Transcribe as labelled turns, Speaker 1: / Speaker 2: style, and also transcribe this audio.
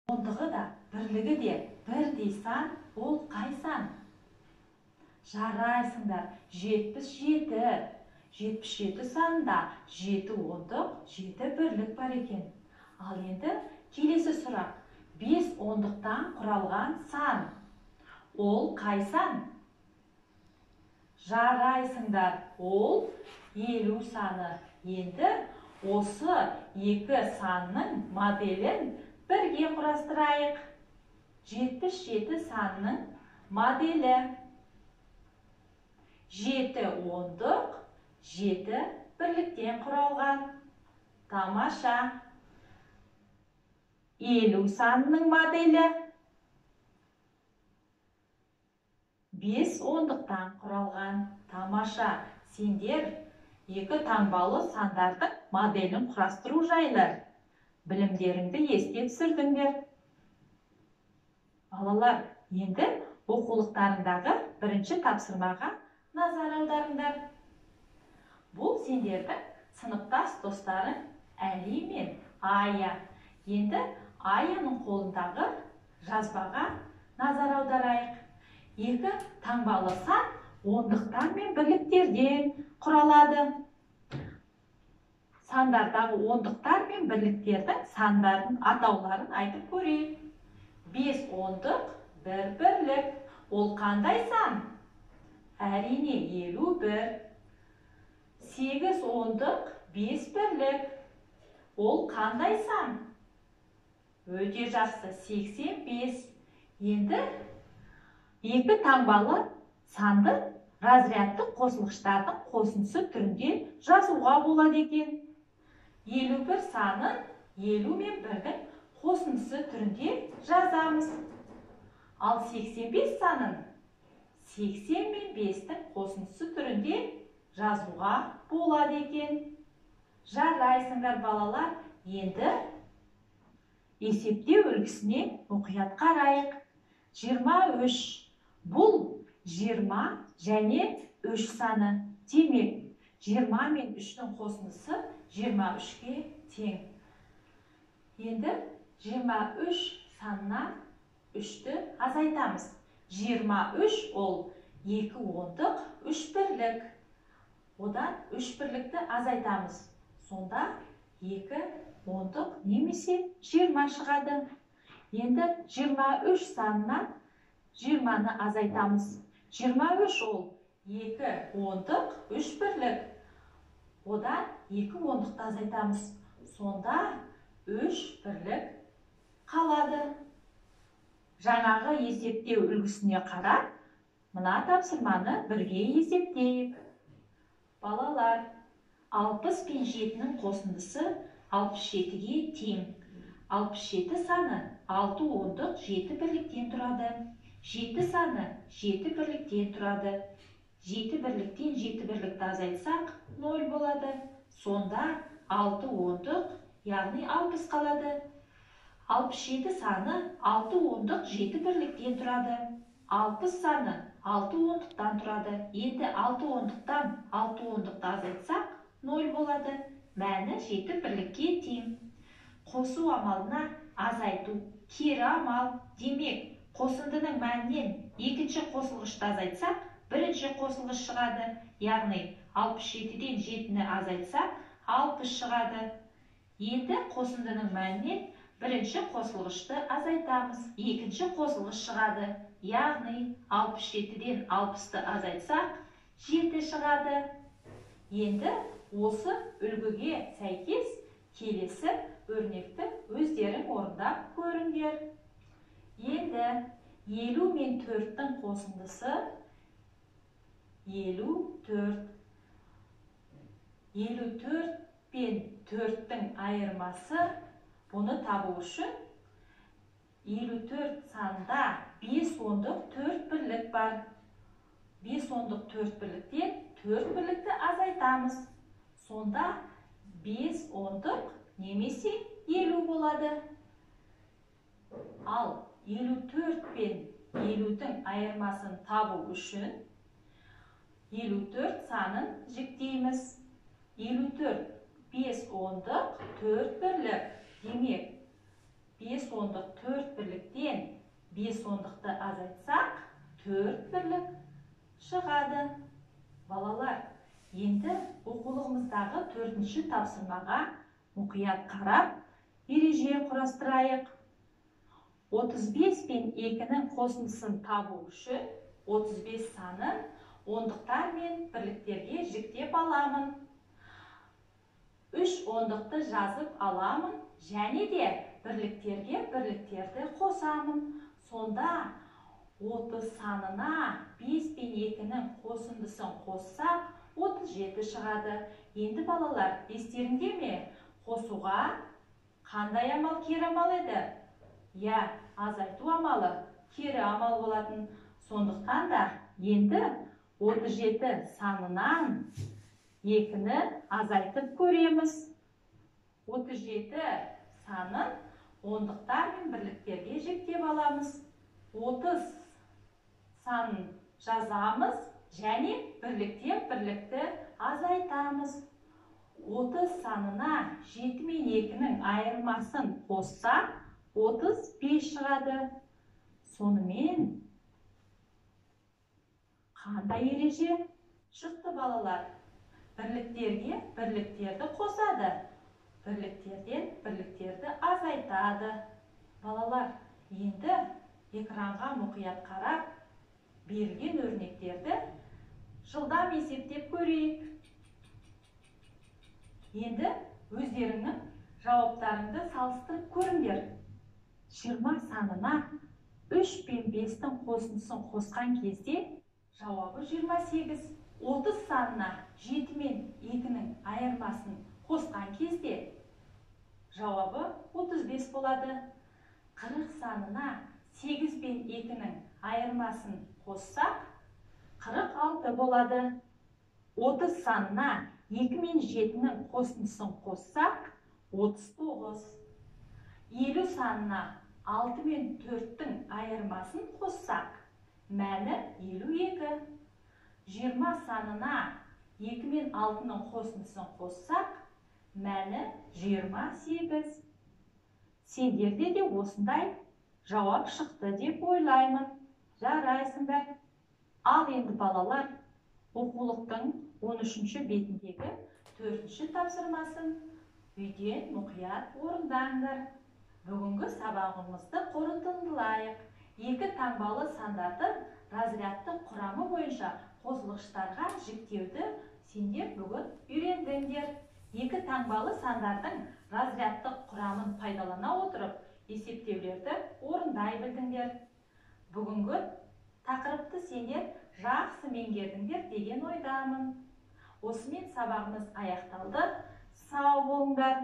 Speaker 1: Ондығы да, бірлігі де бірдей сан, ол қай сан? Жарайсыңдар, 77. 77 санында 7 ондық, 7 бірлік бар екен. Ал енді келесі сұрақ. 5 ондықтан құралған сан. Ол қай сан? Жарайсыңдар, ол 50 саны. Енді осы екі санның моделін бірге құрастырайық. 77 санның моделі. 7 ондық, 7 бірліктен құралған. Тамаша. 50 санының моделі 5 ондықтан құралған. Тамаша. Сендер екі таңбалы сандардың моделін құрастыру жайлы білімдеріңді еске түсірдіңдер. Балалар, енді оқулықтарыңдағы бірінші тапсырмаға назар аударыңдар. Бұл сендердің сыныптас достарың Әли мен Ая. Енді Аяның қолындағы жазбаға назар аударайық. Екі таңбалы сан ондықтар мен бірліктерден құралады. Сандардағы ондықтар мен бірліктердің сандарын, атауларын айтып көрейік. 5 ондық, 1 бірлік. Ол қандай сан? Әрине, 51. 8 ондық, 5 бірлік. Ол қандай сан? Өте жақсы, 85. Енді екі таңбалы санды разрядтық қосылғыштардың қосындысы түрінде жазуға болады екен. 51 санын 50 мен 1-дің қосындысы түрінде жазамыз. Ал 85 санын 80 мен 5-тің қосындысы түрінде жазуға болады екен. Жарайсыңдар, балалар. Енді есептеу үлгісіне мұқият қарайық. 23. Бұл 20 және 3 саны. Демек, 20 мен 3-тің қосындысы 23-ке тең. Енді 23 санына 3-ті азайтамыз. 23 ол 2 ондық, 3 бірлік. Одан 3 бірлікті азайтамыз. Сонда 2 ондық немесе 20 шығады. Енді 23 санынан 20-ны азайтамыз. 23 ол 2 ондық, 3 бірлік. Одан 2 ондықты азайтамыз. Сонда 3 бірлік қалады. Жаңағы есептеу үлгісіне қарап, мына тапсырманы бірге есептейік. Балалар, 60 пен 7-нің қосындысы 67-ге тең. 67 саны 6 ондық 7 бірліктен тұрады. 7 саны 7 бірліктен тұрады. 7 бірліктен 7 бірлікті азайтсақ 0 болады. Сонда 6 ондық, яғни 60 қалады. 67 саны 6 ондық 7 бірліктен тұрады. 60 саны 6 ондықтан тұрады. Енді 6 ондықтан 6 ондықты азайтсақ 0 болады. Мәні 7 бірлікке тең. Қосу амалына азайту кері амал. Демек, қосындының мәнінен екінші қосылғышты азайтсақ, бірінші қосылғыш шығады. Яғни 67-ден 7-ні азайтсақ, 60 шығады. Енді қосындының мәнінен бірінші қосылғышты азайтамыз, екінші қосылғыш шығады. Яғни 67-ден 60-ты азайтсақ, 7 шығады. Енді осы үлгіге сәйкес келесі өрнекті өздерің орындап көріңдер. Енді 50 мен 4-тің қосындысы 54. 54 пен 4-тің айырмасы, бұны табу үшін 54 санда 5 ондық 4 бірлік бар. 5 ондық 4 бірліктен 4 бірлікті азайтамыз. Сонда 5 ондық немесе 50 болады. Ал 54 пен 50-дің айырмасын табу үшін 54 санын жіктейміз. 54 5 ондық 4 бірлік. Демек, 5 ондық 4 бірліктен 5 ондықты азайтсақ, 4 бірлік шығады. Балалар, енді оқулығымыздағы 4-ші тапсырмаға мұқият қарап, ереже құрастырайық. 35 пен 2-нің қосындысын табу үшін 35 санын ондықтар мен бірліктерге жіктеп аламын. 3 ондықты жазып аламын және де бірліктерге бірліктерді қосамын. Сонда 30 санына 5 пен 2-нің қосындысын қоссақ, 37 шығады. Енді балалар, естеріңде ме? Қосуға қандай амал кері амал еді? Иә, азайту амалы кері амал болатын. Сондықтан да енді 37 санынан 2-ні азайтып көреміз. 37 санын ондықтар мен бірліктерге жіктеп аламыз. 30 санын жазамыз және бірліктен бірлікті азайтамыз. 30 санына 7 мен 2-нің айырмасын қоссақ, 35 шығады. Сонымен қандай ереже шықты, балалар? Бірліктерге бірліктерді қосады, бірліктерден бірліктерді азайтады. Балалар, енді экранға мұқият қарап, берілген өрнектерді жылдам есептеп көрейік. Енді өздеріңнің жауаптарыңды салыстырып көріңдер. 20 санына 3 пен 5-тің қосындысын қосқан кезде жауабы 28. 30 санына 7 мен 2-нің айырмасын қосқан кезде жауабы 35 болады. 40 санына 8 пен 2-нің айырмасын қоссақ, 46 болады. 30 санына 2 мен 7-нің қосындысын қоссақ, 39. 50 санына 6 мен 4-тің айырмасын қоссақ, мәні 52. 20 санына 2 мен 6-ның қосындысын қоссақ, мәні 28. Сендерде де осындай жауап шықты деп ойлаймын. Жарайсыңдар. Ал енді балалар, оқулықтың 13-ші бетіндегі 4-ші тапсырмасын үйден мұқият орындаңдар. Бүгінгі сабағымызды қорытындылайық. Екі таңбалы сандарды разрядтық құрамы бойынша қосылғыштарға жіктеуді сендер бүгін үйрендіңдер. Екі таңбалы сандардың разрядтық құрамын пайдалана отырып, есептеулерді орындай білдіңдер. Бүгінгі тақырыпты сендер жақсы меңгердіңдер деген ойдамын. Осымен сабағымыз аяқталды. Сау болыңдар.